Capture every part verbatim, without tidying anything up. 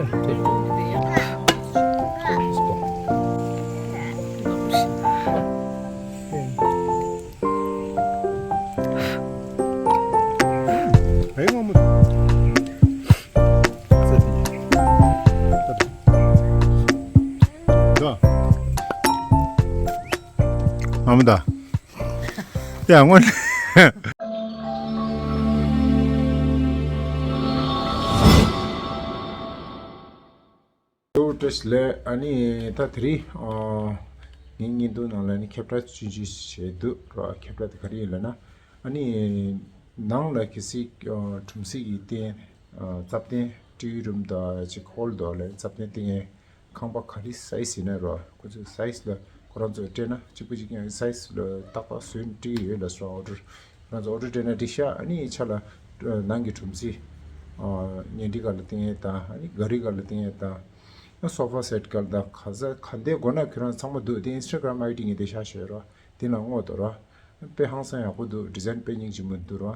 ཨ་མ་ད། ཡ་སྔོན། བཀྲ་ཤིས་བདེ་ལེགས། ཨ་ནི་ད་དེ་རིང་ངའི་བརྙན་ཐུང་ནང་ལ་ནི་ཁྱབ་བསྒྲགས་ཆུང་ཆུང་བྱས་འདུག་ར། ཁྱབ་བསྒྲགས་དེ་ག་རེ་ཡིན་ལབ་ན། ཨ་ནི་ནང་ལ་གལ་སྲིད་གྲུམ་གཟིག་གི་སྟེང་རྩྭ་ཐང་སྤྲེའུ་རུམ་དང་ཅིག་ཧོལ་དང་ལ་རྩྭ་ཐང་སྟེང་ཁང་པ་ག་རེ་སའི་ཛི་ཡིན་ན་རོ། ཁོ་ཚོའི་སའི་ཛི་ལ་ཁོ་རང་ཚོས་སྤྲད་ན་གཅིག་པ་གཅིག་རྐྱང་སའི་ཛི་ལ་ཏག་ཏག་བཟོས་ནས་སྤྲད་ཀྱི་ཡོད་ལབ་སོང་། ཨོ་ཌར་ཁོ་རང་ཚོ་ཨོ་ཌར་སྤྲད་ན་འགྲིག་ཤག་ཨ་ནི་ཆ་ལ་ནང་གི་གྲུམ་གཟིག་ཉལ་ཁྲི་སྒང་ལ་བཏིང་ཡས་དང་ཨ་ནི་ག་རི་སྒང་ལ་བཏིང་ཡས་དང་སོ་ཕ་སེ་ཊི་སྒང་ལ་དང་ག་ས་ག་འདྲའི་དགོས་ན་ཁྱོད་རང་ཚང་མ་འདུག་དེ་ཨིན་སི་ཊ་གྷ་རམ་ཨའི་ཌི་ངས་དེ་བཞག་བཞག་ཡོད་རོ། དེ་ལ་བསྔོག་དང་རོ། དཔེ་ཧང་སང་ཡག་པོ་འདུག་ཌི་ཛའིན་དཔེ་སྙིང་རྗེ་མོ་འདུག་རོ།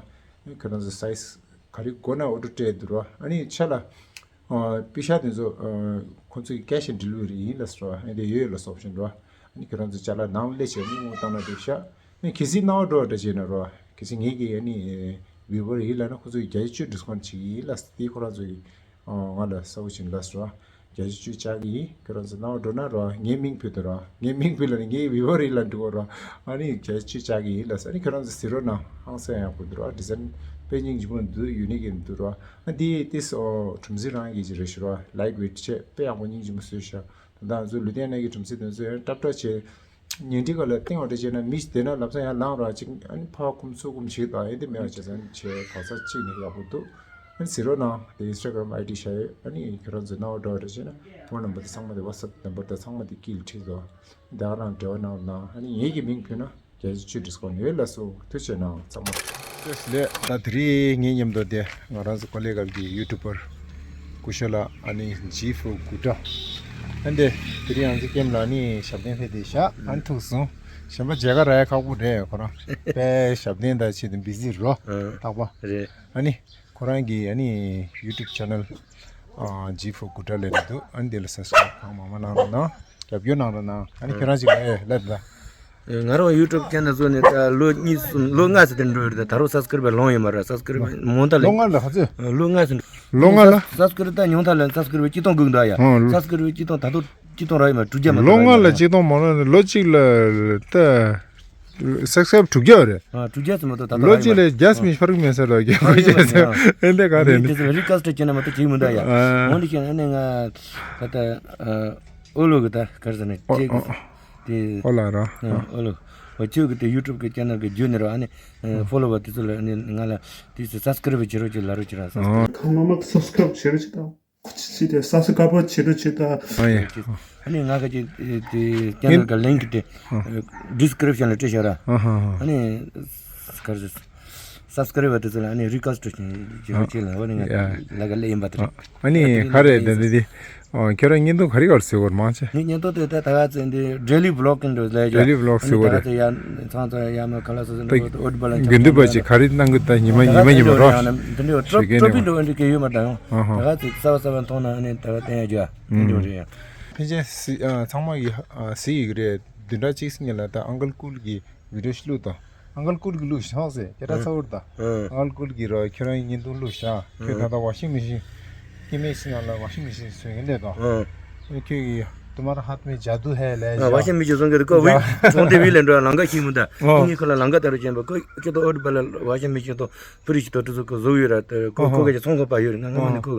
ཁྱོད་རང་ཚོ་སའི་ཛི་ག་རེ་དགོས་ན་ཨོ་ཌར་སྤྲད་འདུག་རོ། ཨ་ནི་ཆ་ལ། ཨ། པེ་ཤག་དེ་ཚོ་ཨ། ཁོང་ཚོའི་ཀེ་ཤི་ཨེན་ཌི་ལི་ཝ་རི་ཡིན་ལབ་སོང་། ཨ་ནི་དེ་ཡོད་ལབ་སོང་ཨོབ་ཤན་རོ། ཨ་ནི་ཁྱོད་རང་ཚོ་ཅ་ལག་ནང་སླེབས་བྱས་སྔོན་བཏང་ན་འགྲིག་ཤག་ཨ་ནི་གལ་སྲིད་ནང་འགྲོ་བ་འདྲ་བྱས་ན་རོ། གལ་སྲིད་ངེད་ཀྱི་ཨ་ནི་བིའུ་ཝར་ཡིན་ལབ་ན་ཁོང་ཚོས་བརྒྱ་ཆ་བཅུ་ཌི་སི་ཀའུན་ཊི་བྱེད་ཀྱི་ཡིན་ལབ་དེ་ཁོ་རང་ཚོ་གིས་ཨ། ང་ལ་གསལ་པོ་བྱས་ནས་ལབ་སོང་། བརྒྱ་ཆ་བཅུ་བཅག་གི་ཡིན། ཁྱོད་རང་ཚོ་ནང་འགྲོ་ན་རོ། ངའི་མིང་ཕུད་དང་རོ། ངའི་མིང་ཕུད་ལབ་ནས་ངའི་བིའུ་ཝར་ཡིན་ལབ་འགྲིག་གོ་རོ། ཨ་ནི་བརྒྱ་ཆ་བཅུ་བཅག་གི་ཡིན་ལབ་སོང་། ཨ་ནི་ཁྱོད་རང་ཚོ་གཟིགས་རོགས་གནང་། ཧང་སང་ཡག་པོ་འདུག་རོ། ཌི་ཛའིན་དཔེ་སྙིང་རྗེ་མོ་འདུག་ཡུ་ནིག་གི་འདུག་རོ། ཨ་འདི་ཏིས་ཨོ་གྲུམ་གཟིག་རང་གི་ཅིག་རེད་ཤག་རོ། ལའིཊ་ཝེཊ་བྱས་དཔེ་ཡག་པོ་སྙིང་རྗེ་མོ་བཟོས་ཤག་ད་ང་ཚོ་ལུ་ཐེན་ནའི་གི་གྲུམ་གཟིག་དེ་ཚོ་ཡང་ཏག་ཏག་བྱས། ཉལ་ཁྲི་སྒང་ལ་བཏིང་བ་འདྲ་བྱས་ན་མི་དེ་ན་ལམ་སང་ཡར་ལངས་རོགས། ཅིག་ཨ་ནི་ཕར་འཁུམ་ཚུར་འཁུམ་བྱེད་དང་ཨེ་འདི་མེད་པ་བྱས་ཙང་བྱས་ག་ས་གཅིག་ནས་ཡག་པོ་འདུག་ཨ་ནི་གཟིགས་རོགས་གནང་། དེ་ཨིན་སི་ཊ་གྷ་རམ་ཨའི་ཌི་བཞག་ཡོད། ཨ་ནི་ཁྱོད་རང་ཚོས་གནང་བ་འདྲ་བ་འདྲ་བྱས་ན་ཕོན་ནམ་བར་དེ་ཚང་མ་དེ་ཝ་ཊི་སེབ་ནམ་བར་དེ་ཚང་མ་དེ་དཀྱིལ་ཁྲིད་དོ། དེ་ག་རང་འབྲེལ་བ་གནང་རོགས་གནང་། ཨ་ནི་ངེད་ཀྱི་མིང་ཕུལ་ན། བརྒྱ་ཆ་བཅུ་ཌི་སི་ཀའུན་ཊི་ཡོད་ལབ་སོང་། ཐུགས་རྗེ་གནང་ཚང་མ། བཀྲ་ཤིས་བདེ་ལེགས། ད་དེ་རིང་ངའི་མཉམ་དུ་དེ་ང་རང་ཚོ་ཀོ་ལི་གྷལ་གྱི་ཡུ་ཊུབ་པར་སྐུ་ཞབས་ལགས། ཨ་ནི་ཇི་ཕོར་གུ་ཊ། ཨ་འདི་དེ་རིང་ང་ཚོ་ཀེམ་ལ་ནི་ཞབས་བརྟན་ཕེབས་བསྡད་ཤག་ཨ་ནི་ཐུག་སོང་། གཞན་པ་མཇལ་ཁ་རག་ཡ་ཁག་པོ་རེད། ཁོ་རང་དཔེ་ཞབས་བརྟན་དང་ཆེད་དུ་བི་ཟི་རོ། ཨ། རྟག་པ། རེད། ཨ་ནི་ཁོ་རང་གི་ཨ་ནི་ཡུ་ཊུབ་ཆེ་ནལ་ཨ་ཇི་ཕོར་གུ་ཊ་ལབ་ནས་འདུག་ཨ་ནི་དེ་ལ་སབ་སི་ཀ་རའིབ་གང་མང་མང་གནང་རོགས་གནང་། རྒྱབ་སྐྱོར་གནང་རོགས་གནང་། ཨ་ནི་ཁྱོད་རང་ཅིག་ལ་ཨེ་ལབ་ད། ང་རང་ཡུ་ཊུབ་ཆེ་ནལ་བཟོས་ནས་ད་ལོ་གཉིས་གསུམ་ལོ་ལྔ་ཙམ་དེ་འགྲོ་ཡོད་རེད། ད་ད་རུང་སབ་སི་ཀ་རའིབ་ལོང་ཡོད་མ་རེད། སབ་སི་ཀ་རའིབ་མང་ད་ལོ་ལྔ་ལ་ག་ཚོད། ལོ་ལྔ་ཙམ། ལོ་ལྔ་ལ། སབ་སི་ཀ་རའིབ་ད་ཉུང་མཐའ་ལ་སབ་སི་ཀ་རའིབ་གཅིག་སྟོང་སྒུག་འདུག་ཡ། ཨོ། སབ་སི་ཀ་རའིབ་གཅིག་སྟོང་ད་དུང་གཅིག་སྟོང་རག་ཡོད་མ་རེད། དྲུག་བརྒྱ་མ་ལོ་གཏོང་ལྔ་ལ་ཡོད་མ་རེད། གཅིག་སྟོང་མ་ལོ་ནི་ལོ་གཅིག་ལ་ད་སབ་སི་ཀ་རའིབ་དྲུག་བརྒྱ་རེད། ཨ། དྲུག་བརྒྱ་ཙམ་མ་གཏོགས་ད་ལྟ་ལོ་རག་གཅིག་ཡོད་མ་ལ་རེད། བརྒྱ་ཙམ་ཕར་མེད་ས་རེད། རྒྱ་ཨ་ཡོད་མ་རེད། ཨ་འདི་ག་རེད། དེ་ཚོ་རི་ཀ་སི་ཊི་བྱས་ན་མ་གཏོགས་བྱེད་མི་འདུག་ཡ། ཨ། འོ་འདི་བྱས་ཨ་ནི་ང་ད་ལྟ་ཨོ་ལོ་གི་ད་ག་རེ་ཟེར་ན་ཨོ་ཅེ་ཨོ་གི་དེ་ཨོ་ལ་ར། ཨོ་ལོ། འོ་ཁྱོད་ཀྱི་དེ་ཡུ་ཊུབ་གི་ཆེ་ནལ་གི་བརྒྱུད་ནས་ར་ཨ་ནི་ཨ་ཕོ་ལོ་ཝར་དེ་ཚོ་ལ་ཨ་ནི་ང་ལ་དེ་ཚོ་སབ་སི་ཀ་རའིབ་བྱེད་རོགས་བྱེད་ལབ་རོགས་བྱེད་ར། སབ་སི་ཀ་རའིབ། ཁ་མ་མ་སབ་སི་ཀ་རའིབ་བྱེད་རོགས་བྱེད་དང་། ཁོ་ཅི་ཅི་དེ་སབ་སི་ཀ་རའིབ་བྱེད་རོགས་བྱེད་དང་། ཨ་ཡ། ཨ་ནི་ང་ག་ཅི་དེ་ཆེ་ནལ་གི་ལིང་ཀི་དེ་ཨ་ཌི་སི་ཀི་རིབ་ཤན་ལ་སྤྲད་བཞག་ར། ཨ་ཧ་ཧ། ཨ་ནི་ག་རེ་ཟེར། སབ་སི་ཀ་རའིབ་བ་དེ་ཚོ་ལ་ཨ་ནི་རི་ཀ་སི་ཊི་བྱེད་རོགས་བྱེད་ལབ་པ་ནི་ང་ཡ་ལ་ག་ལ་ཡིན་པ་དེ་རེད། ཨ་ནི་ག་རེད་དེ་འདི་འདི། ཨོ། ཁྱོད་རང་བརྙན་ཐུང་ག་རེ་ག་རེ་བཟོ་གི་ཡོད་རེད་མང་ཆེ། ངའི་བརྙན་ཐུང་དེ་ད་ད་ག་ཚོད་འདི་ཌེ་ལི་བི་ལོག་གི་འདྲ་ལས་ཀྱི། ཌེ་ལི་བི་ལོག་བཟོ་གི་ཡོད་རེད། ད་ག་ཚོད་ཡར་ཚང་ཚང་ཡར་མར་ག་ལ་སོ་སོ་འགྲོ་འོད་སྦལ་ལ་དགེ་འདུན་པ་ཅིག་ག་རེ་གནང་གི་ད་ཉི་མ་ཉི་མ་རོ། འདི་འདྲ་ཞུ་གི་ཡིན་ནོ། ཏྲོ་པི་འགྲོ་འདྲ་འདི་གི་ཡོད་མ་ད་ཡང་། ཨ་ཧ། ད་ག་ཚོད་གསར་པ་གསར་པ་མཐོང་ན་ཨ་ནི་ད་ག་བསྟན་ཡ་རྒྱུ་ཨ། འདི་འདྲ་རེད་ཡ། ཕན་ཆད་སི་ཨ་ཚང་མ་གི་ཨ་གཟིགས་ཡི་གི་རེད། བདུན་ཕྲག་གཅིག་ཙམ་ལ་ད་ཨང་ཀལ་ཀུལ་གི་བི་ཌི་ཡོ་ཞིག་བླུགས་དང་། ཨང་ཀལ་ཀུལ་གྱིས་བླུགས་ཤག་ཟེར་སྐད་གྲགས་ཚ་བོ་རེད་ད། ཨང་ཀལ་ཀུལ་གྱིས་རོ་ཁྱོད་རང་གི་བརྙན་ཐུང་བླུགས་ཤག་ཁྱོད་ད་ལྟ་ཝ་ཤིང་མེ་ཤིན་སྐྱེད་མེད་ཤིང་ནང་ལ་ཝ་ཤིང་མེ་ཤིན་བཟོས་ཡིན་ལས་དང་། ཁྱོད་ཀྱིས་དུ་མར་ཧ་མེ་ཇ་དུ་ཧེ་ལས་ཨ་ཝ་ཤིང་མེ་ཤིན་བཟོ་མཁན་དེ་ཁོ་ཝི་གྲོང་སྡེ་ཝི་ལ་འགྲོ་ལམ་ཁ་ཞིག་མི་འདུག་ཨ་ནི་ཁོ་ལ་ལམ་ཁ་དང་རུ་ཅན་པ་ཁོ་ཁྱོད་ད་ཨོ་ཏི་པ་ལ་ཝ་ཤིང་མེ་ཤིན་དང་ཕུ་རི་ཞིག་དང་དེ་ཚོ་ཁོ་བཟོ་ཡོད་ར། ཁོ་ཁོ་ག་ཅིག་ཚོང་ཁང་པ་ཡོད་རེད། ང་སྔ་མ་ནས་ཁོ་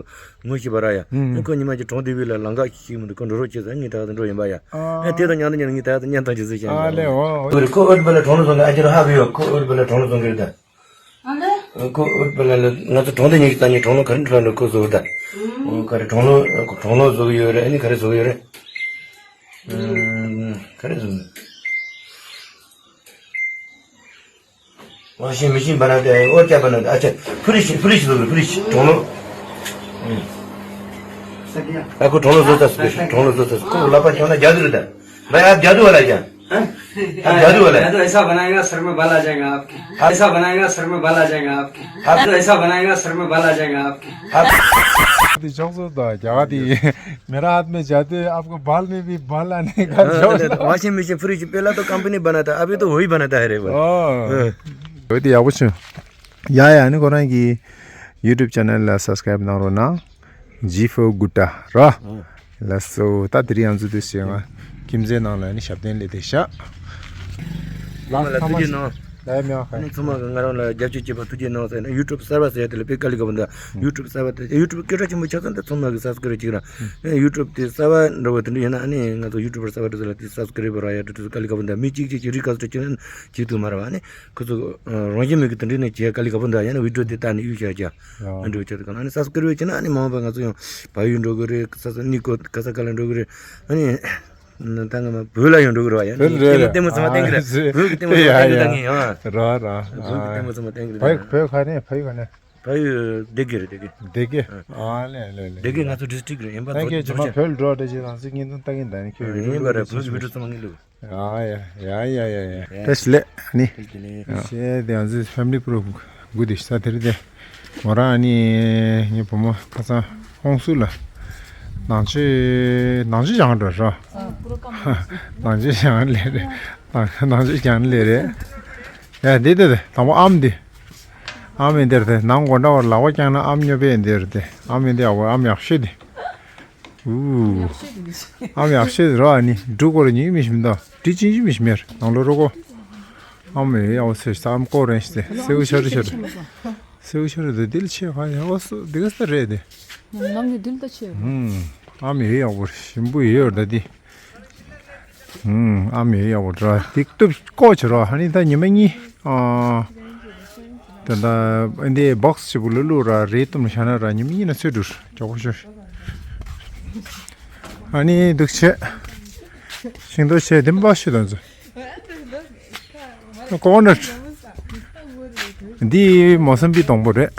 ངོ་ཤེས་པ་ར་ཡ། ཨ་ཁོ་ཉི་མ་གཅིག་གྲོང་སྡེ་ཝི་ལ་ལམ་ཁ་ཞིག་མི་འདུག་ཁོ་འགྲོ་རོགས་བྱེད་ཟེར། ངས་ད་ག་ཚོད་འགྲོ་ཡིན་པ་ཡ། ཨ་དེ་དང་མཉམ་དུ་མཉམ་དུ་ངས་ད་ག་ཚོད་བརྙན་ཐུང་ཅིག་བཟོས་བཞག་ཨ་ལེ་ཨོ། ཁོ་ཨོ་ཏི་པ་ལ་གྲོང་ལོ་བཟོ་མཁན་ཨ་ཅེ་ར་ཧ་གི་ཡོད། ཁོ་ཨོ་ཏི་པ་ལ་གྲོང་ལོ་བཟོ་མཁན་རེད་ད། ཨ་ལེ། ཁོ་ཨོ་ཏི་པ་ལ་ལ་ང་ཚོ་གྲོང་སྡེ་ཉིན་གཅིག་ད་ནི་གྲོང་ལོ་ག་རེ་འགྲོ་འགྲོ་ཁོ་བཟོ་ད། ཨོ་ག་རེ་གྲོང་ལོ་གྲོང་ལོ་བཟོ་གི་ཡོད་རེད། ཨ་ནི་ག་རེ་བཟོ་གི་ཡོད་རེད། ཨ་ག་རེ་བཟོ་གི་ཡོད། ཝ་ཤིང་མེ་ཤིན་བ་ན་དེ་ཨོ་ཅ་བ་ན་དེ་ཨ་ཅེ་ཕུ་རི་ཤི་ཕུ་རི་ཤི་ཟེར་གི་ཕུ་རི་ཤི་གྲོང་ལོ། ཨ་ཁོ་གྲོང་ལོ་བཟོ་ཚར་སོང་གི་གྲོང་ལོ་བཟོ་ཚར་སོང་། ཁོ་ལག་པ་ཁྱོང་ན་རྒྱ་དུ་རེད་ད། ང་ཡ་རྒྱ་དུ་བ་ལ་ཀྱང་ जादू वाला है। जादू ऐसा बनाएगा, सर में बाल आ जाएगा आपके। ऐसा बनाएगा, सर में बाल आ जाएगा आपके। जादू ऐसा बनाएगा, सर में बाल आ जाएगा आपके। འདི་ཆོག་སོང་ད་རྒྱ་གར་དེ། मेरा हाथ में जादू है, आपको बाल में भी बाल आने का हाँ, शौक। तो वॉशिंग मशीन फ्रिज पहला तो कंपनी बनाता, अभी तो वही बनाता है रे वो। हाँ। འོ་དེ་ཡག་པོ་བྱུང་། ཡ་ཡ། ཨ་ནི་ཁོ་རང་གི་ཡུ་ཊུབ་ཅེ་ནལ་ལ་སབ་སི་ཀ་རེབ་གནང་རོགས་གནང་། ཇི་ཕོར་གུ་ཊ་ར། ལགས་སོ། ད་དེ་རིང་ང་ཚོ་འདུག་སེ་ང་ཁྱིམ་མཚེས་ནང་ལ་ནི་ཞབས་བརྟན་ལས་དེ་ཤག་ཚང་མ་ལ་ཐུགས་རྗེ་གནང་། ལ་མེ་ཁ། ཨ་ནི་ཚང་མ་གི་ང་རང་ལ་རྒྱབ་སྐྱོར་བྱས་པ་ཐུགས་རྗེ་གནང་ཟེར་ན། ཡུ་ཊུབ་གསར་པ་ཟེར་ཡ་དེ་ལ་དཔེ་དཀའ་ལས་ཁག་པོ་འདུག་ཡུ་ཊུབ་གསར་པ་དེ་ཡུ་ཊུབ་སྐད་གྲགས་ཆེན་པོ་ཆགས་ཙང་ད་ཚང་མ་གི་སབ་སི་ཀ་རེབ་བྱེད་ཀྱི་ར། ཨ་ནི་ཡུ་ཊུབ་དེ་གསར་པ་འདྲ་བོ་དེ་འདྲ་ཡིན་ན། ཨ་ནི་ང་ཚོ་ཡུ་ཊུབ་པར་གསར་པ་དེ་ཚོ་ལ་དེ་སབ་སི་ཀ་རེབ་རག་ཡ་དེ་ཚོ་དཀའ་ལས་ཁག་པོ་འདུག་མི་གཅིག་གཅིག་གིས་རི་ཁ་སོ་བྱེད་ན་བྱེད་ཐུབ་མ་རེད་བ། ཨ་ནི་ཁོ་ཚོ་རང་བཞིན་མེད་ཀྱི་དེ་འདྲ་ནས་བྱེད་དཀའ་ལས་ཁག་པོ་འདུག་ཡང་ན་བི་ཌིའོ་དེ་ལྟ་ནས་གཡུག་བཞག་བྱ། ཨ་འགྲོ་བྱ་དུ་གང་ཨ་ནི་སབ་སི་ཀ་རེབ་བྱས་ན། ཨ་ནི་མ་འོངས་པ་ང་ཚོ་ཡང་བལ་ཡུལ་འགྲོ་གི་རེད། ས་ས་གནས་སྐོར་ག་ས་ག་ལ་འགྲོ་གི་རེད། ཨ་ནི་ད་ང་མ་བོད་ལ་ཡང་འགྲོ་གི་རེད་བ། ཡང་ནི་རྒྱ་གི་ལྟད་མོ་ཚང་མ་བསྟན་གི་རེད། བོད་ཀྱི་ལྟད་མོ་ཚང་མ་བསྟན་གི་རེད། ད་ངས་ཡང་ར་ར་བོད་ཀྱི་ལྟད་མོ་ཚང་མ་བསྟན་གི་རེད། བོད་བོད་ག་ནས་ཕ་ཡུལ་ག་ནས། བལ་ཡུལ་སྡེ་དགེ་རེད། སྡེ་དགེ། སྡེ་དགེ། ཨ་ལས་ལས་ལས། སྡེ་དགེ་ང་ཚོ་ཌིས་ཊྲིག་རེད། ཡིན་པ་ད་རྫོང་ཁྱེད་རྫོང་ཆེན། བོད་འགྲོ་བ་འདྲ་ཅིག་རང་ཚོའི་བརྙན་ཐུང་ལྟ་གིན་ད་ནི་ཁྱོད་ཡིན་པ་རེད། བོད་ཀྱི་བི་ཌིའོ་ཚང་མ་ངས་བླུགས། ཡ་ཡ་ཡ་ཡ་ཡ། བཀྲ་ཤིས་བདེ་ལེགས་ཨ་ནི། བཀྲ་ཤིས་བདེ་ལེགས། ཨ། ཞེས་དེ་ང་ཚོའི་ཕེ་མི་ལི་པུ་རོ་དགུ་དེ་ས་དེ་རེད་དེ། མོ་རང་ཨ་ནི་ངའི་བུ་མོ་ཁ་སང་ཧོང་སུ་ལ་ནང་ཆོས་ནང་ཆོས་སྦྱང་འགྲོ་ར། ནང་ཆོས་སྦྱང་ལས་རེད། ནང་ཆོས་སྦྱང་ལས་རེད། ཡ་དེ་དེ་དེ་དང་པོ་ཨམ་དེ། ཨམ་ཡིན་དེར་དེ་ནང་སྒོ་འདྲ་བར་ལག་པ་བརྐྱངས་ན་ཨམ་སྨྱོ་པས་ཡིན་དེར་དེ། ཨམ་ཡིན་དེ་ཡག་པོ་ཨམ་ཡག་ཤོས་དེ། ཨུ། ཨམ་ཡག་ཤོས་དེ་རོ། ཨ་ནི་འབྲུ་སྐོར་ཉིན་མི་ཤིམ་ད་དྲི་ཅིང་ཅིང་མི་ཤིམ་མེར་ནང་ལོ་རོ་གོ། ཨམ་ཡག་པོ་ཚེ་ས་ཨམ་སྐོར་རན་ཤི་དེ་སེའུ་ཤ་རི་ཤ་རི། སེའུ་ཤ་རི་དེ་དིལ་ཆེ་ཁ་ཡག་པོ་སུ་དེ་ག་ས་རེད་དེ། ནམ་ནི་དིལ་ད་ཆེ། ཨུམ། ཨམ་ཡག་པོ་ཞིམ་པོ་ཡོད་ད་དེ། ཨུམ། ཨ་མི་ཡག་པོ་འདྲ་དེ་སྟོབས་ཀོ་ཆེ་རོ། ཨ་ནི་ད་ཉི་མ་གཉིས། ཨ། ད་ད་འདི་བོག་སི་ཆེ་པོ་ལ་བླུགས་ར་རེད་གཏུམ་བཞག་ན་ར་ཉི་མ་གཉིས་ན་ཚོད་འགྲོ་ཀྱོག་པོ་ཤོར། ཨ་ནི་འདུག་བྱས། ཤིང་ཏོག་བྱས་དེ་འབའ་ཤོད་དང་ཚོ། ཀོ་ནཊ། འདི་མོ་སམ་བི་སྡོང་པོ་རེད།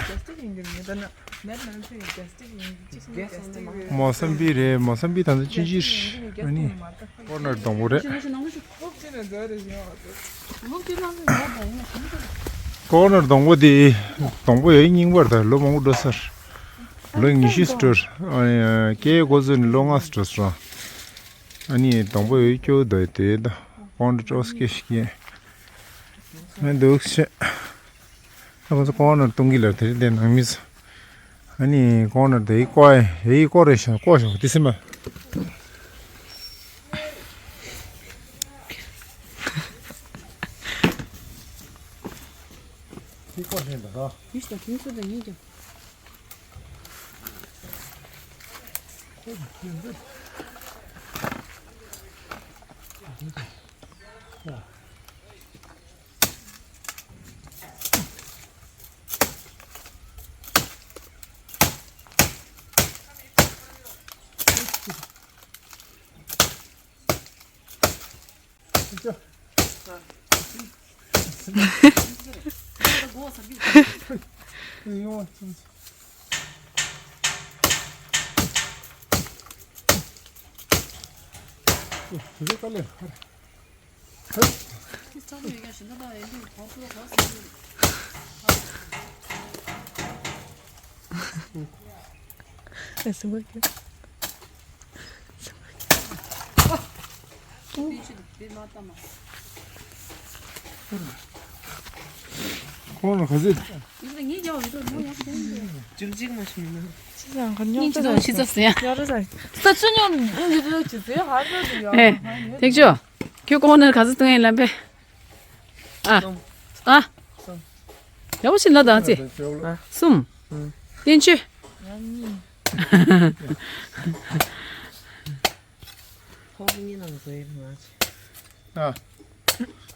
མོ་སམ་བི་རེད། མོ་སམ་བི་ད་ཚོ་ཅི་ཅི་རེད། ཨ་ནི་ཀོ་ནཊ་སྡོང་པོ་རེད། ཀོ་ནཊ་སྡོང་པོ་དེ་སྡོང་པོ་ཡོད་རྙིང་པར་ད་ལོ་མང་པོ་འགྲོ་སར། ལོ་ཉི་ཤུ་འགྲོ། ཨ་ནི་སྐྱེས་འགོ་བཙུགས་ནས་ལོ་ལྔ་འགྲོ་སར། ཨ་ནི་སྡོང་པོ་ཡོད་སྐྱོ་དོ་དེ་ད་ཀོ་ནཊ་ཨོ་སྐྱེ་ཤི་ཀྱི་མི་འདུག་ཤེ། ད་ཁོ་ཚོ་ཀོ་ནཊ་གཏོང་གི་ལ་དེ་རིང་དེ་ནང་མི་ཚོ། ཨ་ནི་ཀོ་ནཊ་དེ་ཡི་ཀོ་ཨེ་ཡི་ཀོ་རེ་ཤ་ཀོ་ཤོག་དེ་སེམས་པ། དེ་ཀོ་ཤེ་འདུག་རོ། ཡིས་ད་ཁྱིམ་སུ་དང་ཡིན་ཀྱང་། ཁོང་ལ་ག་ཚོད། ཅིག་ཅིག་མ་ཤི་མི་ན། ཅི་ཟང་ག་ཉོག་ཅི་ཟང་ཅི་ཟང་ཟེར་ཡ། ཉོག་རེ་ཟ། ས་ཆུ་ཉོག་ཅི་ཟེར་ཅི་ཟེར་ཧ་ཟ་ཟེར་ཡ། ཨེ། ཐེག་ཆོ། ཁྱོད་ཁོང་ནར་ག་ཚོད་གཏོང་ཡིན་ལབ་པས། ཨ། ཨ། ཡག་པོ་ཞིག་ལབ་དང་ཚེ། གསུམ། བསྟན་ཆོས། ཕོག་གཉིས་ནང་བཟོས་ཡིན་ང་ཚོ། ཨ།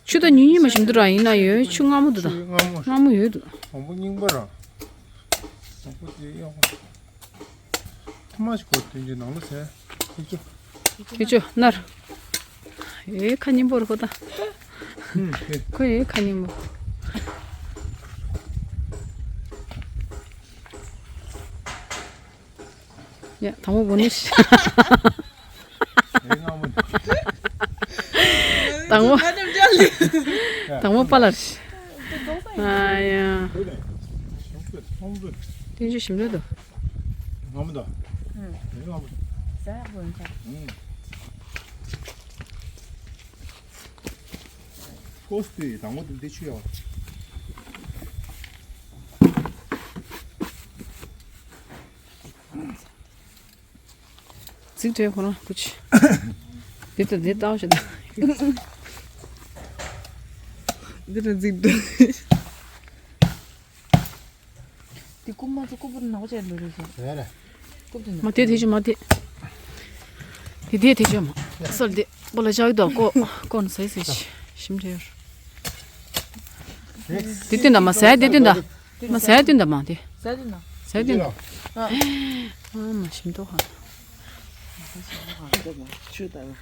ཆུ་ད་ཉུང་ཉུང་མ་ཞིམ་དུ་ར་ཡིན་ན་ཡོད་ཆུ་མངར་མོ་འདུག་ད། མངར་མོ། མངར་མོ་ཡོད་འདུག་དང་པོ་རྙིང་པ་ར། དང་པོ་དེ་གཡོག་ཐ་མ་ཞིག་གོ་དོན་གྱི་ནང་ལ་ཟེར། ཐེག་ཆོ། ཐེག་ཆོ་ནར། ཨེ་ཁ་སྙན་པོ་རེད་ཁོ་ད། ཁོ་ཨེ་ཁ་སྙན་པོ། ཡ་དང་པོ་བོ་ནི། ཨེ་སྔ་མོ། དང་པོ། དང་པོ་པ་ལ་རེད། ཨ་ཡ། ཏིན་ཅི་ཞིམ་རེད་དོ། ངམ་དོ། ཟ་ཡག་པོ་ཡིན་ཁ། ཀོས་ཏི་དང་པོ་དེ་འདི་ཆུ་ཡོད། ཚིག་འབྲས་ཁོ་རང་ཁུ་ཆི། འདི་ལྟ་འདི་ལྟ་བ་ཞིག་དང་། འདི་ལ་ཚིག་འབྲས། འདི་རྐུབ་མ་ཚོ་རྐུབ་པོ་ནག་པོ་བྱས་འདུག་རེད་ཤག་རེད་རེད། རྐུབ་དེ་ནག་མ་དེ་དེ་ཅི་མ་དེ། དེ་དེ་དེ་ཅི་མ། སོལ་དེ་པོ་ལ་བཞག་དོ་ཀོ་ཀོ་ན་སའི་སའི་ཞིམ་རེད། དེ་དེ་འདྲ་མ་ཟས་དེ་དེ་འདྲ། མ་ཟས་དེ་འདྲ་མ་དེ། ཟས་དེ་འདྲ། ཟས་དེ་འདྲ། ཨ་མ་ཞིམ་ཏོ་ཧ། ཆུ་དང་།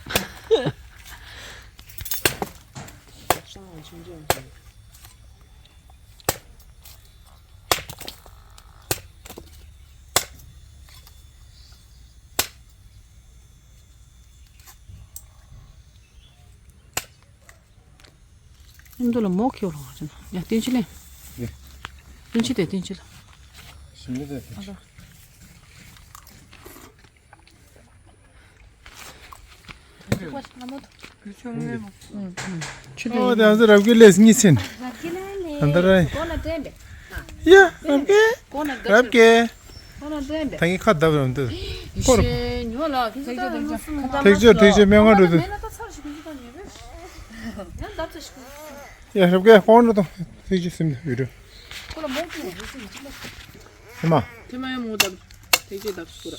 ཨིན་དུ་ལ་མོག་ཁྱོད་རང་ཡ་ཏིན་ཅི་ལེན། ཡ། ཏིན་ཅི་དེ་ཏིན་ཅི་ལ། ཞིམ་ལེ་དེ་ཏིན་ཅི། ཨོ་དེ་ཨ་ཟེ་རབ་ཀྱི་ལེས་གཉིས་ཚན། ཨ་འདི་ར། ཡ་རབ་ཀྱི། རབ་ཀྱི། ད་ངས་ཁ་བརྡབ་རམ་འདུག་སྐོར། ཐེག་ཆོད་ཐེག་ཆོད་སྨན་ཁང་འགྲོ་དུས། ཡ་རབ་ཀྱི་ཁོང་འགྲོ་དང་ཐེག་ཆོད་སེམས་ཡོད་རེད། ཁོ་ལ་མོག་ཅིག་ཡོད་རེད། ཧེ་མ། ཐེ་མ་ཡང་མོ་བརྡབ། ཐེག་ཆོད་བརྡབ་སྐོར།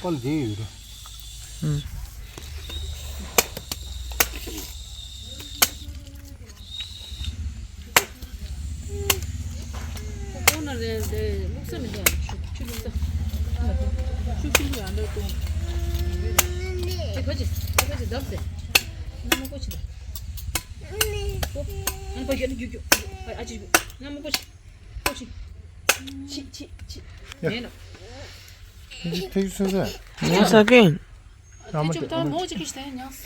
ཀོ་ལ་དེ་ཡོད་རེད། ཨུམ། ཁོ་ན་རེ་རེ་བླུགས་ས་མི་འདུག་ཆུ་བླུགས་ས། ཆུ་ཆུ་ལུག་ཡང་འདྲ་གཏོང་། དེ་ག་ཅི་དེ་ག་ཅི་བརྡབ་ཟེར། ན་མོ་ཀོ་ཆི་ལ། ཀོ། ཨ་ནི་པ་རྒྱུག་རྒྱུག་རྒྱུག་ཨ་ཅི་རྒྱུག་ན་མོ་ཀོ་ཆི། ཀོ་ཆི། ཆི་ཆི་ཆི། ཡ། མེད་ལ། ཐེག་ཆོད་སེམས་ཡ། ས་ཀིན། ཨ་ཐེག་ཆོད་ད་མོ་ཅི་ཀི་ཤི་ད་ཉགས།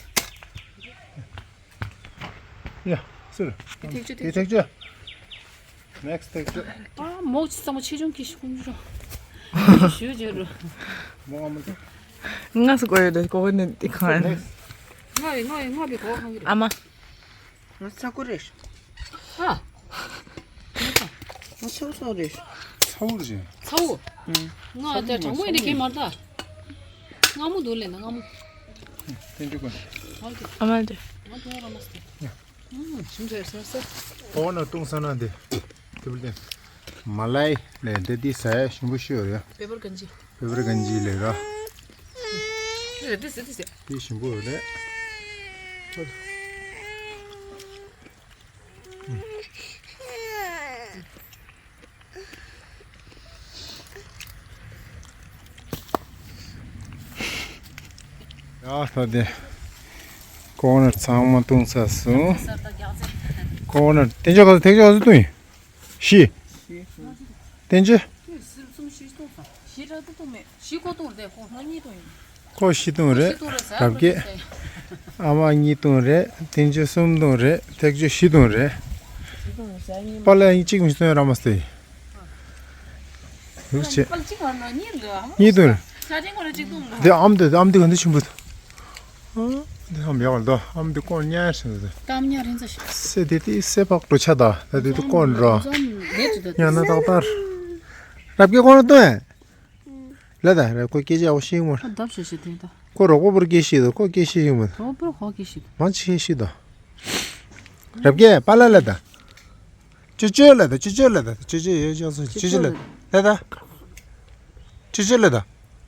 ཡ། སུར། ཐེག་ཆོད་ཐེག་ཆོད། ནེག་སི་ཐེག་ཆོད། ཨ་མོག་ཅི་ཙམ་ཆེ་ཆུང་ཀི་ཤི་ཀུན་ཆུང་ཞུ་ཅེ་རུ། མོག་ཨ་མ་ཚོ། ང་སུ་གོ་ཡོད་དེ་གོ་བ་ནི་དེ་ཁང་ཡིན། ནེག་སི། ང་བའི་ང་བའི་ང་བའི་གོ་བ་ཁང་གི་རེད། ཨ་མ། ང་ཚ་ཁུ་རེད། ཨ། ང་ཚ་བོ་ཚ་བོ་རེད། ཚ་བོ་རེད། ཚ་བོ། ང་ད་གྲང་མོ་ཡིན་ནི་ཁྱེད་མ་ད། སྔ་མོ་འདུག་ལེ་ན་སྔ་མོ། ཏན་ཏན་ཀུན། ཨ་མ་དེ། ང་དུང་ར་མ་སྟེ། ཞིམ་ཟེར་ཟེར་ཟེར། ཨོ་ན་ཏུང་ས་ན་དེ། དེ་བུ་དེ། མ་ལའི་ལས་དེ་དེ་ཟ་ཡ་ཞིམ་པོ་ཤོད་རེད། པེ་པར་གན་ཇི། པེ་པར་གན་ཇི་ལས་ར། དེ་ཟེར་དེ་ཟེར་དེ་ཟེར། དེ་ཞིམ་པོ་རེད། ཡ་ད་དེ། ཀོ་ནར་ཚང་མ་བཏུང་ཚར་སོང་། ཀོ་ནར་བསྟན་ཆོས་ག་ཚོད་ཐེག་ཆོད་ག་ཚོད་བཏུང་ཡིན། བཞི། བསྟན་ཆོས། ཁོ་བཞི་བཏུང་རེད། རབ་རྒྱས། ཨ་མ་གཉིས་བཏུང་རེད། བསྟན་ཆོས་གསུམ་བཏུང་རེད། ཐེག་ཆོད་བཞི་བཏུང་རེད། པཱ་ལགས་གཅིག་མི་བཏུང་ར་མ་སྟེ། ལུག་ཆེ། གཉིས་བཏུང་རེད། དེ་ཨམ་དེ་ཨམ་དེ་ག་འདི་ཆུང་པོ་དེ། འདི་ཧམ་ཡག་ལ་དོ་ཨམ་འདི་ཀོན་ཉར་ཟིན་དུ། ཏམ་ཉར་རིན་ཚ་ཤི། སེ་དེ་དེ་སེ་ཕག་འགྲོ་ཆ་ད་ད་དེ་དུ་ཀོན་འགྲོ། ཉ་ན་ཏག་ཏར། རབ་ཀྱི་ཀོན་ཏོ་ཨེ། ལ་ད་རབ་ཀོ་སྐད་ཆ་འོ་ཤེས་མོ། ཨ་བརྡབ་ཤེས་ཤེས་དེ་ད། ཁོ་རོགས་པོ་བུར་སྐད་ཤེས་དོ་ཁོ་སྐད་ཤེས་ཤེས་མོ། རོགས་པོ་ཧོ་སྐད་ཤེས་དོ། མང་ཆེ་ཤེས་དོ། རབ་ཀྱི་པཱ་ལགས་ལ་ད། ཅོ་ཅོ་ལ་ད་ཅོ་ཅོ་ལ་ད་ཅོ་ཅོ་ཡོད་ཅོ་སོ་ཅོ་ཅོ་ལ་ད་ད། ཅོ་ཅོ་ལ་ད།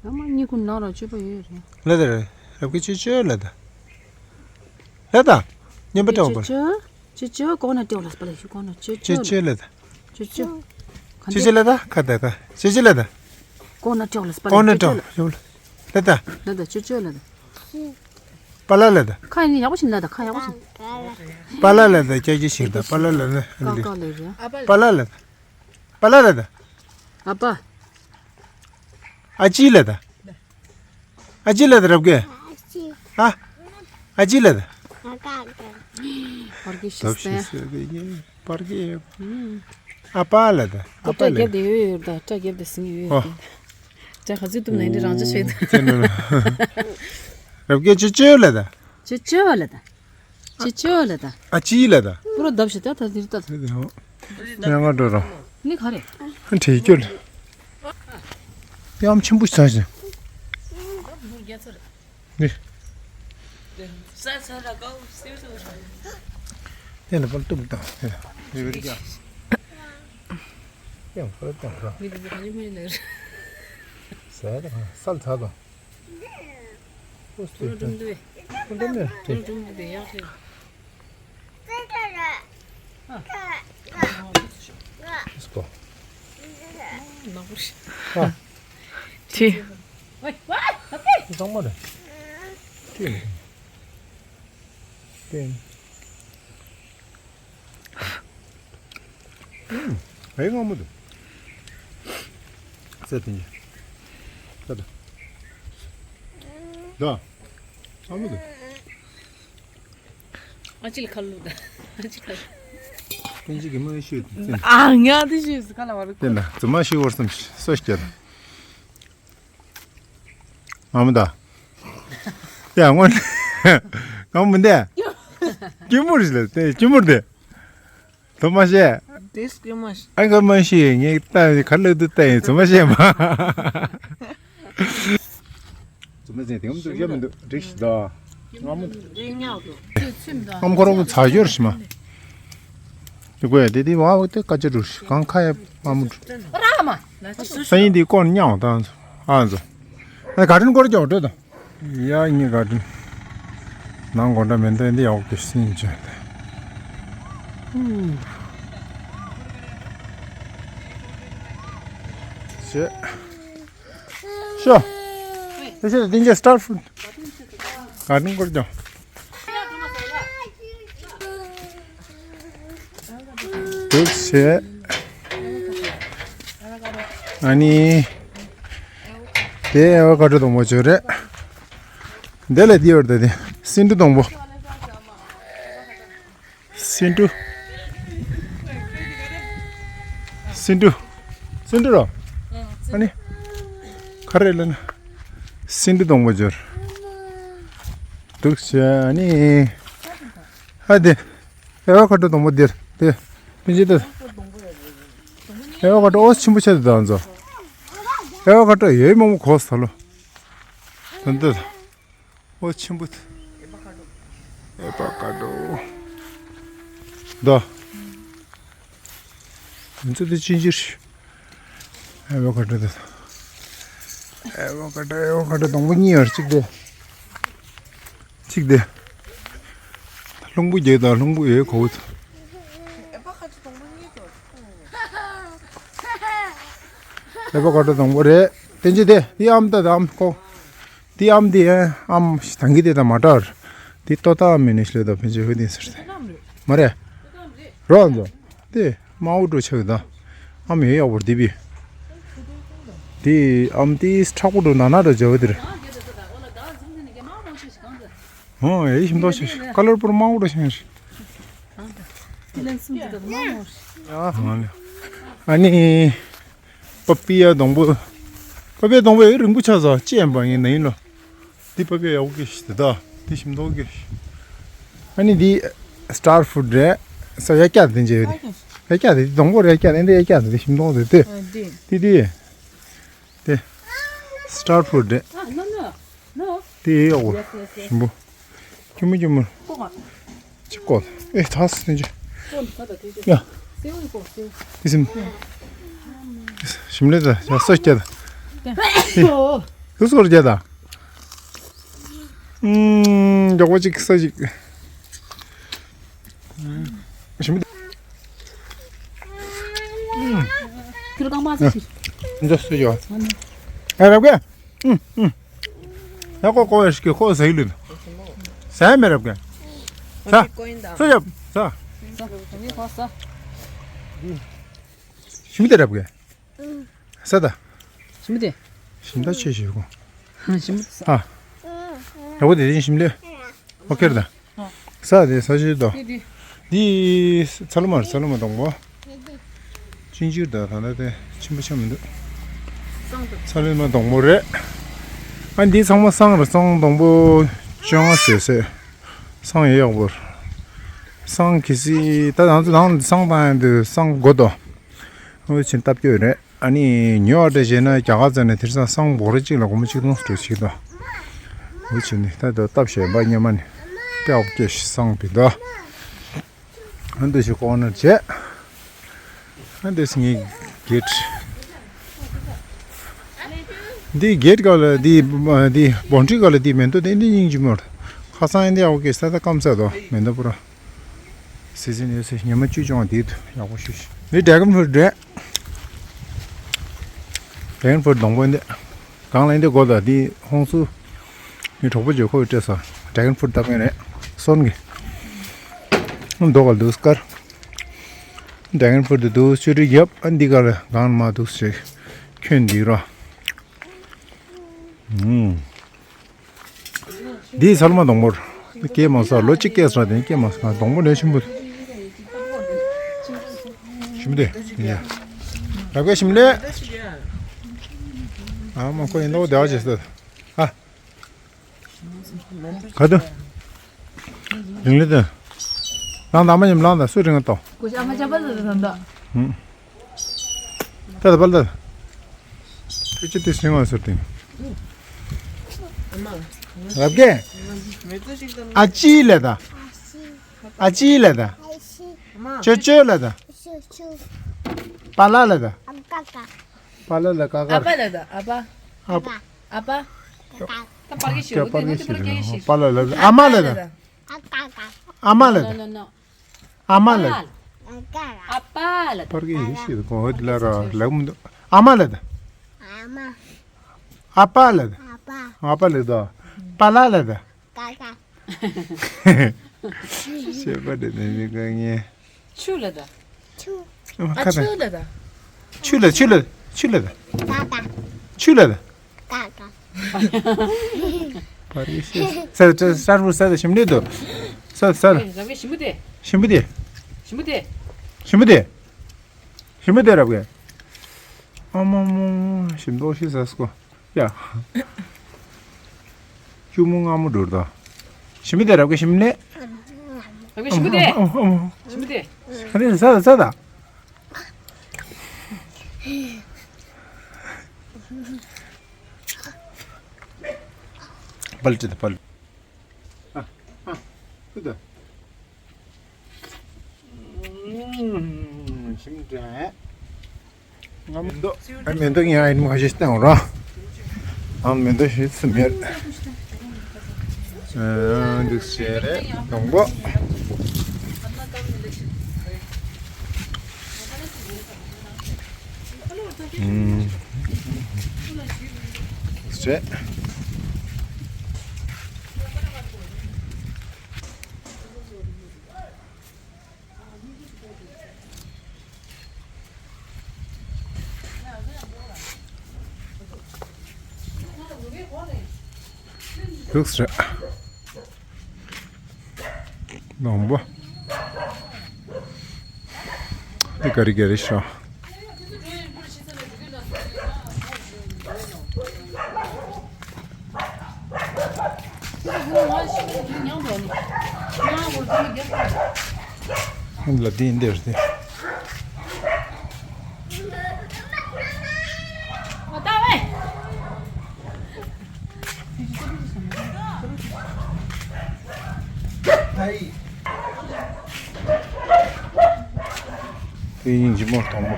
ང་མ་གཉིས་ཀུན་ནང་ལ་ཅོ་པ་ཡོད་རེད། ལ་ད་རེད། རབ་ཀྱི་ཅོ་ཅོ་ལ་ད། ལ་ད། ཉན་པ་དྲང་པ། ཅོ་ཅོ་ཅོ་ཅོ་གོ་ན་ཏེའོ་ལ་སྤ་ལ་ཞུ་གོ་ན་ཅོ་ཅོ་ཅོ་ཅོ་ལ་ད། ཅོ་ཅོ། ཅོ་ཅོ་ལ་ད་ཁ་ད་ཁ་ཅོ་ཅོ་ལ་ད། གོ་ན་ཏེའོ་ལ་སྤ་ལ་ཞུ་གོ་ན་ལ་ད། ལ་ད་ཅོ་ཅོ་ལ་ད། པཱ་ལགས་ལ་ད། ཁ་ཡིན་ཡག་པོ་ཞིག་ལ་ད་ཁ་ཡག་པོ་ཞིག་པཱ་ལགས་ལ་ད་སྐྱ་ཀྱི་ཞིག་ད་པཱ་ལགས་ལ་ན་ཀ་ཀ་ལ་རེད། པཱ་ལགས་ལ་ད། པཱ་ལགས་ལ་ད། ཨ་པ། ཨ་ཅི་ལ་ད། ཨ་ཅི་ལ་ད་རབ་གེ་ཨ། ཨ་ཅི་ལ་ད། ཨ་ཀ་ཀ། བར་གི་ཤི་སྟེ། བར་གི། ཨ་པ་ལ་ད། ཨ་པ་ལ། སྐྲ་རྒྱབ་དེ་ཡོད་ཡོད་ད། སྐྲ་རྒྱབ་དེ་སིང་ཡོད་ཡོད། ཅ་ཁ་ཚུད་དུམ་ན་འདི་རང་ཅག་ཆེ་ད། རབ་རྒྱས་ཅི་ཅོ་ལ་ད། ཅི་ཅོ་ལ་ད། ཅི་ཅོ་ལ་ད། ཨ་ཅི་ལ་ད། པུ་རོ་བརྡབ་ཤི་ད་ད་འདིར་ད། ང་ང་འགྲོ་རོགས། ནི་ག་རེ། ཁྲེ་ཀྱོ་ལ། ཡམ་ཆེན་པོ་ཟ་ཞིང་། ནི། དེ་ལ་པར་གཏུབ་དང་། དེ་ལ་རི་རི་ཀྱང་། ཡང་པར་དང་ར། ཟ་དང་སལ་ཚ་དང་། ཨོ་སྟེ། ཀུན་འགྲུམ་འདུས། ཀུན་འགྲུམ་ནས་ཀུན་འགྲུམ་འདུས་ཡག་ཐེ། Let's go. ནག་པོ་ཞིག་ཨ། ཅི། གཙང་མ་རེད། ཅི་ཡིན། ཏན། ཨུམ། ཨེ་སྔ་མོ་འདུག་ཟ་དེ་ཉིད། ཟ་དང་། ཟ། སྔ་མོ་འདུག་ཨ་ཅི་ལ་ཁ་ལུ་ད། ཨ་ཅི་ཁ་ལུ། ཏན་ཅི་གི་མོ་ཤི་ཙན། ཨ་ང་དེ་ཤི་ཁ་ལ་བ་རུ། ཏན་ད་ཙུ་མ་ཤི་བར་སམ་སོ་སྐྱ་ད། ཨ་མ་ད། ཡ་སྔོན། ང་མི་འདས། སྐྱི་མོར་ཞིག་ལ་དེ་སྐྱི་མོར་དེ། ཐོ་མ་ཤེས། དེ་སྐྱི་མོ་ཞིག་ཨ་ཁ་མ་ཤེས་ངས་ལྟ་ཁ་ལག་ཏུ་ལྟ་ཡིན་ཚོ་མ་ཤེས་མ། ཚོ་མ་ཟེར་དེ་ངམ་ཚོ་ཤེས་མི་འདུག་འགྲིག་ཤི་ད། ང་མོ། དེ་ཉག་འདུག་ཨམ་ཁོ་རང་གི་ཚ་ཡོར་ཤི་མ། དེ་ཀོ་ཡ་དེ་དེ་བ་བ་དེ་ཀ་ཅ་རུ་ཤི་གང་ཁ་ཡ་མ་མོ། ར་མ། ས་ཡིན་དེ་ཀོ་ཉག་ད་ཨ་ཚོ། ཨ་ག་ཏྲིན་སྐོར་ཀྱོག་འགྲོ་ད། ཡ་ངའི་ག་དྲིན། ནང་དགོང་དྲ་མེ་མདའ་འདི་ཡག་གི་སྲིན་ཅན་དེ། ཤེ། ཤོ། དེ་ཤེ་དེ་འཇེ་སི་ཊར་ཕུཌ། ག་དྲིན་སྐོར་ཀྱང་། འདུག་བྱས། ཨ་ནི། དེ་ཨེ་ཝ་ཀ་ཌོ་སྡོང་པོ་བྱོས་རེད། འདི་ལ་འདི་ཡོད་ད་དེ། སེ་འབྲུ་སྡོང་པོ། སེ་འབྲུ། སེ་འབྲུ། སེ་འབྲུ་རོ། ཨ་ནི། ག་རེ་ལབ་ན། སེ་འབྲུ་སྡོང་པོ་བྱོས། འདུག་བྱས་ཨ་ནི། ཨ་དེ། ཨེ་ཝ་ཀ་ཌོ་སྡོང་པོ་འདིར་དེ། ཕིན་ཅི་ཏོ། ཨེ་ཝ་ཀ་ཌོ་ཨོ་ཆེན་པོ་ཆེ་དུ་དང་ཚོ། ཨེ་ཝ་ཀ་ཌོ་ཡོད་མང་པོ་གོ་ས་ལོ། དོན་དུ། ཨོ་ཆེན་པོ། ཨེ་ཝ་ཀ་ཌོ། ད། ཡིན་ཚོ་དེ་ཅི་འཇིར། ཨེ་ཝ་ཀ་ཌོ་དེ། ཨེ་ཝ་ཀ་ཌོ་ཨེ་ཝ་ཀ་ཌོ་སྡོང་པོ་གཉིས་ཡོད་གཅིག་དེ། གཅིག་དེ། རླུང་བུ་རྒྱག་དང་རླུང་བུ་ཡོད་གོ། ཨེ་ཝ་ཀ་ཌོ་སྡོང་པོ་རེད། དེ་འཇིག་དེ་དེ་ཨམ་ད་ད་ཨམ་ཀོ། དེ་ཨམ་དེ་ཨམ་ཞིག་དང་གི་དེ་དང་མ་འདྲ་བར། དེ་ཏོ་ཏ་ཨམ་མིན་ནི་ཤི་ལེ་ད་ཕན་ཆད་ཧུ་དིན་ཟེར་ཏེ། མ་རེད། རོ་ཨམ་ཚོ། དེ་དམར་པོ་འགྲོ་ཆགས་ད། ཨམ་ཡོད་ཡག་པོར་དེ་བི། དེ་ཨམ་དེ་མཁྲེགས་པོ་འགྲོ་ན་ན་འགྲོ་བྱ་བ་དེ་རེད། ཧོ་ཡེ་ཞིམ་ཏོག་ཆེ་ཀ་ལར་པུར་དམར་པོ་འགྲོ་ཆགས་རེད། ཨ་ནི། པ་པི་ཡ་སྡོང་པོ། པ་པི་ཡ་སྡོང་པོ་ཡང་རིང་པོ་ཆགས་སོ་ཅི་ཡན་པ་ཡིན་ན་ཡིན་ལོ། འདི་པ་པི་ཡ་ཡག་པོ་སྐྱེས་ཤི་དེ་དག་འདི་ཞིམ་ཏོག་སྐྱེས་ཤི། ཨ་ནི་འདི་སི་ཊར་ཕུཌ་རེད། ས་ཡ་སྐྱ་དེ་འཇལ་ཡོད་དེ། ཡ་སྐྱ་དེ་སྡོང་པོ་རེད་ཡ་སྐྱ་དེ་འདི་ཡ་སྐྱ་དེ་འདི་ཞིམ་ཏོག་དེ་དེ། འདི་འདི། དེ། སི་ཊར་ཕུཌ་རེད། དེ་ཡག་པོ། ཞིམ་པོ། སྐྱུར་མོ་སྐྱུར་མོ། ཅི་ཀོ། ཨེ་ཐ་སི་ཏན་ཅི། ཡ། ཨི་སིམ། ཞིམ་ལེ་ད་ཡ་སོ་སྐྱ་ད། ཨེ། ལུ་སོར་སྐྱ་ད། ཨུམ། མགྱོགས་པོ་ཅིག་ས་ཅིག་ཞིམ། ཁྱོད་རྐང་པ་ཚ་ཞིག་འདི་སུ་ཡོད། ཨ་རབ་གེ། ཨུམ་ཨུམ། ཡ་ཀོ་ཀོ་ཡ་ཤི་ཀེ་ཁོ་ཟ་ཡི་ལུན། ཟ་ཡ་མེ་རབ་གེ། ཟ། སུ་ཡོད། ཟ། ཞིམ་དེ་རབ་གེ། ཟ་ད། ཞིམ་དེ། ཞིམ་ད་ཆེ་ཞིག་གོ། ཞིམ་ད། ཨ། རབ་གེ་དེ་དེ་ཞིམ་ལེ། ཨོ་ཁེར་ད། ས་དེ་ས་ཞིག་དོ། འདི་ཚ་ལུ་མར་ཚ་ལུ་མ་སྡོང་པོ། ཅིན་ཅིར་ད་ད་ད་དེ་ཆེན་པོ་ཆེ་མི་འདུག་ཚ་ལུ་མ་སྡོང་པོ་རེད། ཨ་འདི་ཚང་མ་སང་རེད། སང་སྡོང་པོ་བཅོ་ལྔ་ཟེར་ཟེར། སང་ཡོད་ཡག་པོ། སང་གི་སི་ད་ང་ཚོ་ནང་སང་བཏང་ཡང་དུ་སང་དགོས་དོ། ཨོ་ཆེན་སྟབས་སྐྱོ་རེད། ཨ་ནི་ཉོ་བ་འདྲ་བྱས་ན་རྒྱ་གར་ཚོ་ནས་དེང་སང་སང་འབོ་ར་གཅིག་ལ་སྒོར་མོ་ཆིག་སྟོང་སྤྲོད་ཅིག་དང་། འོ་བྱས་ནས་ད་ལྟ་སྟབས་བྱས་པ་སྙེ་མ་ནི་དཔེ་ཨོ་སྐྱེ་ཞིག་སང་བི་དོ། ཨ་འདི་ཞིག་ཀོ་ནར་བྱས། ཨ་འདི་སི་ངའི་གེ་ཊི། འདི་གེ་ཊི་ག་ལ་འདི་འདི་བོན་ཌི་རི་ག་ལ་འདི་མེ་ཏོག་དེ་འདི་སྙིང་རྗེ་མོ་རེད། ཁ་སང་ཨ་འདི་ཨོ་སྐྱེ་ས་ད་སྐམ་ས་དོ་མེ་ཏོག་པུ་ར། སི་ཛིན་ཡོད་ཚེ་ཉི་མ་བཅུ་བཅོ་ལྔ་དེ་དུ་ཡག་པོ་ཞུ་ཞུ། འདི་ཌེ་གོན་ཕུ་རུ་རེད། ཌེ་གོན་ཕུ་རུ་སྡོང་པོ་འདི། གང་ལ་འདི་དགོས་ད་འདི་ཧོང་སུ། འདི་གྲོགས་པོ་ཇོ་ཁོ་བའི་སྤྲད་ས། ཌེ་གོན་ཕུ་རུ་བཏབ་མཁན་རེད། སོན་གི། མདོ་ག་ལ་འདུག་དཀར། ཌེ་གོན་ཕུ་རུ་འདི་འདུག་ཆུ་རི་རྒྱབ་ཨ་འདི་ག་ལ་གང་ལ་མ་འདུག་ཞེས། ཁྱོད་འདི་ར། ཨུམ། འདི་ཚ་ལུ་མ་སྡོང་པོ་རེད། སྐྱེས་མ་སོང་། ལོ་གཅིག་སྐྱེས་སོང་། དེ་སྐྱེས་མ་སོང་། སྡོང་པོ་ལས་ཆེན་པོ་རེད། ཞིམ་པོ་དེ། ཡ། རབ་དགའ་ཞིམ་ལེ། ཨ་མ་ཁོ་ཡིན་ནོ་བདེ་བ་བྱེད་སོ། ཨ། ག་དུ། རིང་ལེ་དུ། ལང་དང་མ་ཉམས་ལང་དང་སུ་རིང་ཏོ། ཀུ་ཤ་མ་ཆ་པ་ལ་དང་དང་། ཧུམ། ད་ད་པ་ལ་ད། ཕལ་ཆེར་དེ་སྲིང་བ་ཟེར་ཏེ། རབ་རྒན། ཨ་ཅི་ལ་ད། ཨ་ཅི་ལ་ད། ཅོ་ཅོ་ལ་ད། པ་ལ་ལ་ད། པ་ལ་ལ་ཀ་ཀ། ཨ་པ་ལ་ད། ཨ་པ། ཨ་པ། ཨ་པ། ད་པར་གི་ཤི་རོ། དེ་ནོ་དེ་པར་གི་ཤི་རོ། པ་ལ་ལ་ད། ཨ་མ་ལ་ད། ཨ་མ་ལ་ད། No, no, no. ཨ་མ་ལ། ཨ་པ་ལ། པར་གི་ཡེ་ཤེས་གོ་ཧོད་ལ་ར་ལག་མི་འདུག་ཨ་མ་ལ་ད། ཨ་པ་ལ་ད། ཨ་པ་ལ་ད། པ་ལ་ལ་ད། ཤེས་པ་དེ་ནི་མི་དགའ་ངེ། ཆུ་ལ་ད། ཨ་ཆུ་ལ་ད། ཆུ་ལ་ཆུ་ལ་ཆུ་ལ་ད། ཆུ་ལ་ད། ཀ་ཀ། པར་གི་ཤེས། ས་ས་ས་རུ་ས་ད་ཞིམ་ལེ་དུ། ས་ས་ལ། རབ་གི་ཞིམ་པོ་དེ། ཞིམ་པོ་དེ། ཞིམ་པོ་དེ། ཞིམ་པོ་དེ། ཞིམ་པོ་དེ་རབ་གི། ཨ་མ་མ་ཞིམ་མདོག་ཤི་ས་སྐོ། ཡ། ཅུ་མོ་ང་མོ་འགྲོ་ད། ཞིམ་པོ་དེ་རབ་གི་ཞིམ་ལེ། རབ་གི་ཞིམ་པོ་དེ། ཨ་མ་ཨ་མ། ཞིམ་པོ་དེ། ཨ་རེ་ས་ད་ས་ད། པལ་ཅི་ད་པལ། ཨ་ཨ་ཀུ་ད། ཞིམ་དྲན། ང་མེ་ཏོག་ཨ་མེ་ཏོག་ཡང་ཨེ་མ་ཞིག་བཏང་ར། ཨ་མེ་ཏོག་ཞིག་སུ་མེད། ཨ་འདུག་ཟེར་རེད་སྡོང་པོ། ཨུམ། ཟེར། འདུག་ཟེར། སྡོང་པོ། འདི་ག་རེ་ག་རེ་ཤོག་ལ་འདི་འདིར་འདི། དེ་ཡིན་གྱི་མོ་དང་མོ།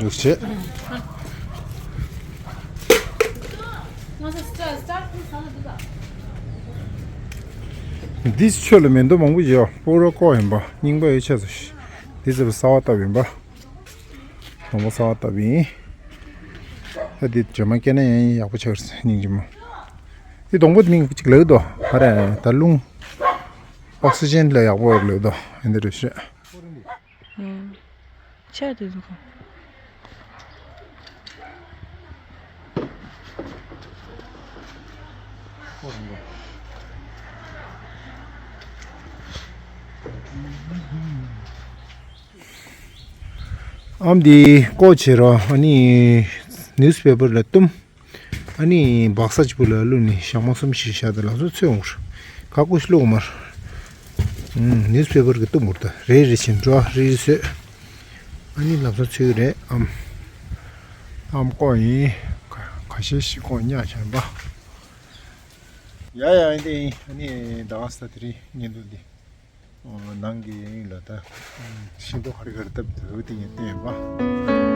ཡོད་ཆེ། འདིས་ཆོས་ལ་མེ་ཏོག་མང་པོ་ཡོད། སྤོ་རོ་ཀོ་ཡིན་པ་རྙིང་པ་ཡོད་ཆེ་ཚོ། འདི་ཚོ་གསར་པ་བཏབ་ཡིན་པ། སྡོང་པོ་གསར་པ་བཏབ་ཡིན། ད་འདི་ཇོ་མ་སྐྱེ་ན་ཡང་ཡག་པོ་ཆགས་སྙིང་རྗེ་མོ། འདི་སྡོང་པོ་དེ་མིང་གཅིག་ལབ་འདུག་ཧ་ར་ད་རླུང་། ཨོག་སི་ཇན་ལ་ཡག་པོ་ལབ་འདུག་ཨ་འདི་རེད་ཤག་ཆ་དེ་ཚོ་གང་། ཨམ་འདི་ཀོ་བྱེད་རོགས། ཨ་ནི་ནིའུ་སི་པེ་པར་ལ་བཏུམ། ཨ་ནི་བག་ས་ཅིག་པུ་ལ་བླུགས་ནས་ཞག་མ་གསུམ་བཞི་ཞག་དེ་ལ་སོ་ཚོད་འོང་། ཁ་ཀོ་ཤི་བླུགས་མར། ཨུམ། ནིའུ་སི་པེ་པར་གི་བཏུམ་འོང་ད། རེ་རེ་བྱིན་འགྲོ་རེ་རེ་སོད། ཨ་ནི་ལམ་སང་ཚོད་རེད་ཨམ། ཨམ་ཀོ་ཡིན། ཁ་ཁ་ཤས་ཤིག་ཀོ་ཉག་ཆེན་པ། ཡ་ཡ་ཡིན་ཏེ་ཡིན། ཨ་ནི་ཟླ་བ་ས་དེ་རིང་ཉིན་དུ་འདི། ནང་གི་ཡིན་ལ་ད། ཤིང་ཏོག་ག་རེ་ག་རེ་བཏབ་འདུག་དེ་ངས་བསྟན་ཡོད་པ།